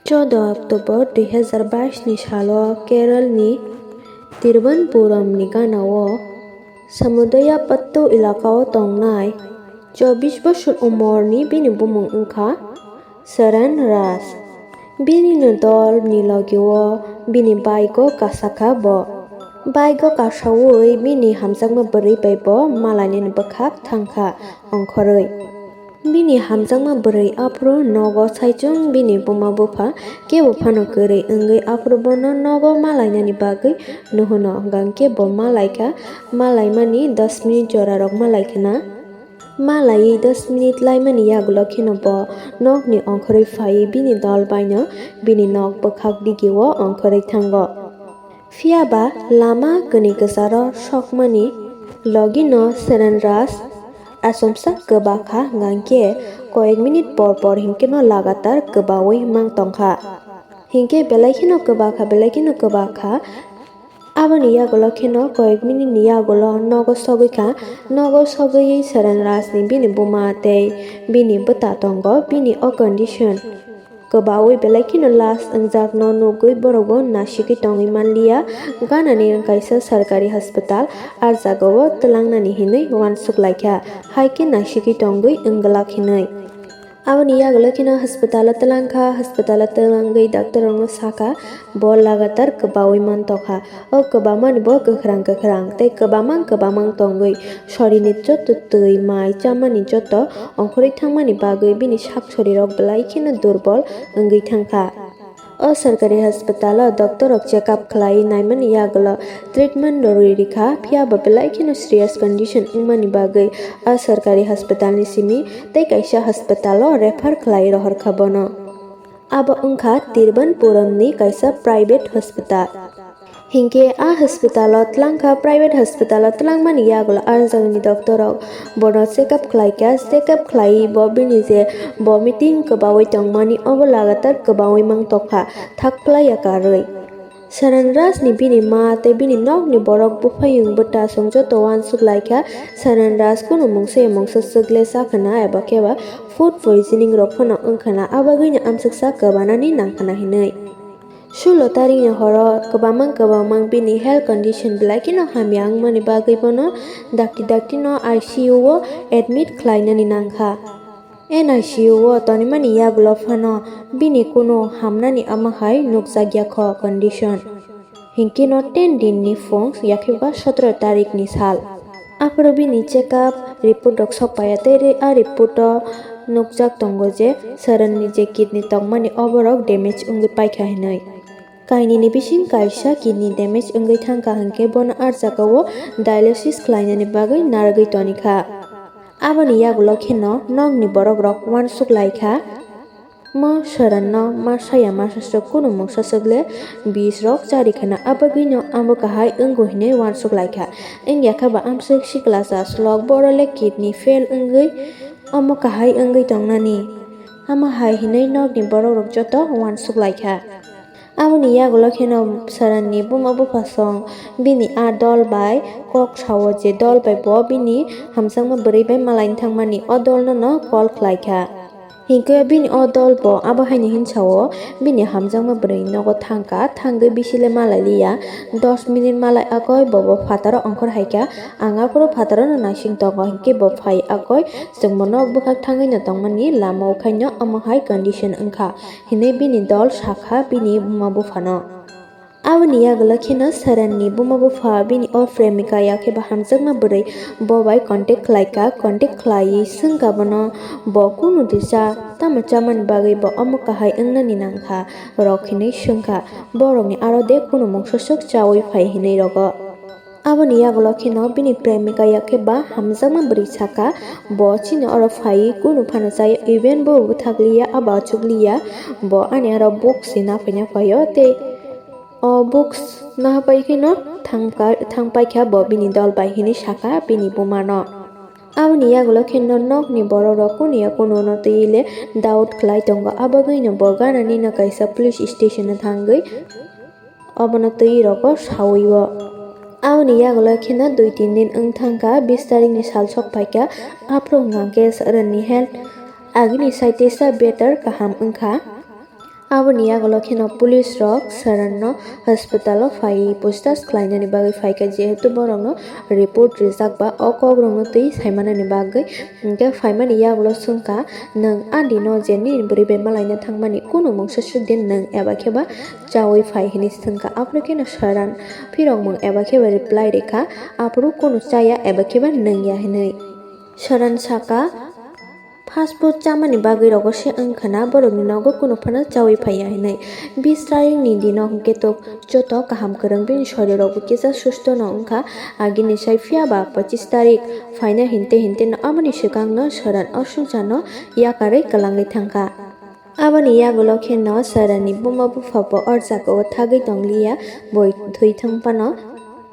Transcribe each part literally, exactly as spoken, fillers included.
Choudo October dui hazar bais ni salo Keralni Tiruvananthapuramni ganao Samudayapattu elakao tongnai chobbish bosor umorni bini bumung wngkha Saran Raj. Bini no dol ni logi o bini bike o kasakha bo. Bike o kasaui bini hamjakma bwrwi bai bo malainani bwkhak thangkha ongkhorwi. Bini hamjakma bwrwi aphuru nogo saichung bini buma bupha kebo phano kwrwi wngwi aphuru bono nogo malainani bagwi nuhuno, hwnkhe bo malaikha, malaimani dos minute jorarok malaikhwna. Malaiwi dos minute laimani yagulo kheno bo nokni ongkhorwi phaiwi bini dol baino bini nok bwkhak digio ongkhorwi thango. Phiya ba lama kwnwi kwcharo sokmani logino Saran Raj achomsa kwba kha, hwnkhe koyek minute por por hinkhe no lagatar kwbaui mang tongkha. Hinkhe belai kheno kwba kha, belai kheno kwba kha. Aboni yagulo kheno koyek minute ni yagulo nogo sogwi kha. Nogo sogwi Saran Raj ni bini buma tei bini bwta tongo, bini o condition. Kwbaui belai kheno last wngjakno nugwi borokbo nasigwi tongwi manliya. Ganani kaisa sarkari hospital, ah jagao twlangnani hinwi uansuk laikha, hai khe nasigwi tongwi wngwlak hinwi. Aboni yagulo kheno hospital-o twlangkha, hospital-o twlangwi doctor-rokno sakha, bo lagatar kwbaui mantokha. O kwbamani bo kwkhwrang kwkhwrang tei kwbamang kwbamang tongwi sorini joto twi mai chamani joto ongkhorwi thangmani bagwi bini sak sorirok belai kheno durbol wngwi thangkha. O sarkari hospital-o doctor-rok check up khlaiwi naimani yagulo treatment rwui rikha, phiya bo belai kheno serious condition wngmani bagwi a sarkari hospital-ni simi tei kaisa hospital-o refer khlaiwi rohorkha bono. Abo wngkha Tiruvananthapuramni kaisa private hospital. Hinkhe a hospital-o twlangkha, private hospital-o twlangmani yagulo ah jagani doctor-rok bono check up khlaikha, check up khlaiwi bo bini je vomiting kwbaui tongmani obo lagatar kwbaui mangtokha, thak phlaiya karwi. Saran Rajni bini ma tei bini nokni borok buphayung bwta chwng joto uansuk laikha, Saran Raj kunu mungsa ya mungsa swk le chakhwna eba khe ba food poisoning rok phano wngkhwna, abagwino amsuksa kwbanani nangkhwna hinwi. Sulo tarikni horo kwbangma kwbangma bini health condition belai kheno hamya wngmani bagwi bono dakti dakti no I C U o admit khlainani nangkha. N I C U o tonimani yagulo phano bini kunu hamnani omo hai nukjakya kho condition. Hinkhe no ten din ni phung yakhe ba sotoro tarik ni sal. Aphuru bini check up report rok sok paiya tei re-, a report o nukjak tongo je Saran ni je kidney tongmani oborok damage wngwi paikha hinwi. Kainwi ni bising kaisa kidney damage wngwi thangkha hinkhe bono ah jagao dialysis khlainani bagwi narwgwi tonikha. Aboni yagulo kheno nokni borok rok uansuk laikha. Mo Saran no masa ya masa swk kunu mungsa swk le bis rok chari khwna, abagwino amo kahai wngo hinwi uansuk laikha. Wngya khe ba amswk sikla cha slok boro le kidney fail wngwi omo kahai wngwi tongnani. Amo hai hinwi nokni borok rok joto uansuk laikha. Aboni yagulo kheno Saran ni buma bupha song bini a dol bai kok sao je dol bai bo bini hamjakma bwrwi bai malaina thangmani o dol no no call khlaikha. Hinkhe bini o dol bo abo haino hinsao bini hamjakma bwrwi nogo thangkha, thangwi bisi le malai liya, dos minute malai agoi bo bo phataro ongkhor haikha, ang aphuru phataro no naising tongo hinkhe bo phai agoi chwngbo nok bwkhak thangwi no tongmani lama o khaino omo hai condition wngkha. Hinwi bini dol sakha bini buma buphano. Aboni yagulo kheno Saran ni buma bupha bini o premika yakhe ba hamjakma bwrwi bo bai contact khlaikha, contact khlaiwi swngkha bono bo kunu tisa tamo chamani bagwi bo omo kahai wngnani nangkha rok hinwi swngkha, borokni aro de kunu mungsa swk chaui phai hinwi rogo. Aboni yagulo kheno bini premika yakhe ba hamjakma bwrwi sakha, bo chini oro phaiwi kunu phano chaya, even bo bwthakliya, abo achukliya, bo ani aro books se naphaina phaio tei o books nahapai kheno thangkha, thangpaikha bo bini dol bai hinwi sakha bini bumano. Aboni yagulo kheno nokni borok rok kunu ya kunu no twi le doubt khlai tongo, abagwino bo ganani no kaisa police station o thangwi obono twi rogo sawi o. Aboni yagulo kheno dui tin din wng thangkha, bis tarikni sal sok phaikha, aphuru hwnkha khe Saranni health agini saitesa better kaham wngkha. Aboni yagulo kheno police rok Saranno hospital o phai puchtas khlainani bagwi phaikha, jehetu borokno report rijak ba o kokrokno twi saimanani bagwi. Hinkhe phaimani yagulo swngkha, "Nwng a dino je nini bwrwi bai malaina thangmani kunu mungsa sudin nwng eba khe ba chaui phai?" hinwi swngkha. Aphuru kheno Saran phirokmung eba khe ba reply rikha, "Aphuru kunu chaya eba khe ba nwngya," hinwi. Saran saka, "Fast food chamani bagwi rogo se wngkha na, borokni nogo kunu phano chaui phaiya," hinwi. Bis tarikni dino hinkhe tok joto kaham kwrwng, bini sorirokbo kisa susto no wngkha. Agini sai phiya ba pochis tarik phaina hinte hinte no aboni swkang no Saran o sungsano yakarwi kwlangwi thangkha. Aboni yagulo kheno Saranni buma bupha bo o jaga o thagwi tongliya, boi thwi thang phano.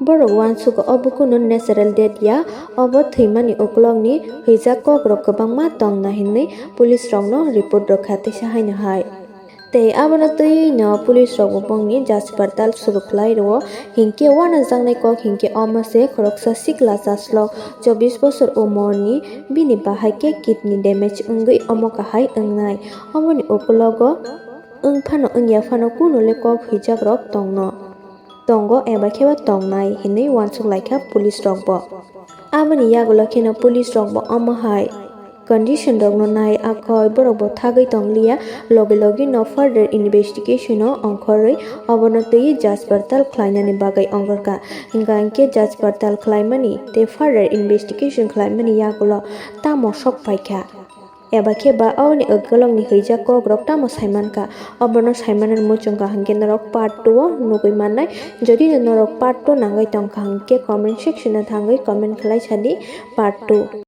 Borok uansugo obo kunu natural death ya, obo thwimani ukulokni hwijak kokrok kwbangma tongna hinwi police rokno report rwkha teisa haino hai. Tei abono twiwi no police rokbo bongni jaj partal suru khlai rwo, hinkhe uanajaknai kok hinkhe omo se khoroksa sikla chaslok chobbish bosor umorni, bini bahai khe kidney damage wngwi omo kahai wngnai. Omoni ukulogo wng phano wngya phano kunu le kok hwijak rok tongno. tongo eba khe ba tongnai hinwi uansuk laikha police rokbo. Aboni yagulo kheno police rokbo omo hai condition rokno nai akhoi borokbo thagwi tongliya, logi logi no further investigation o ongkhorwi obono twiwi jaj partal khlainani bagwi ongorkha. Hinkha hinkhe jaj partal khlaimani tei further investigation khlaimani yagulo tamo sok paikha. Eba khe ba aboni ukulokni hwijak kokrok tamo saimankha, obono saimanani muchungkha hinkhe norok part two o nugwi mannai. Jodi norok part two nangwi tongkha hinkhe comment section o thangwi comment khlai sadi part two.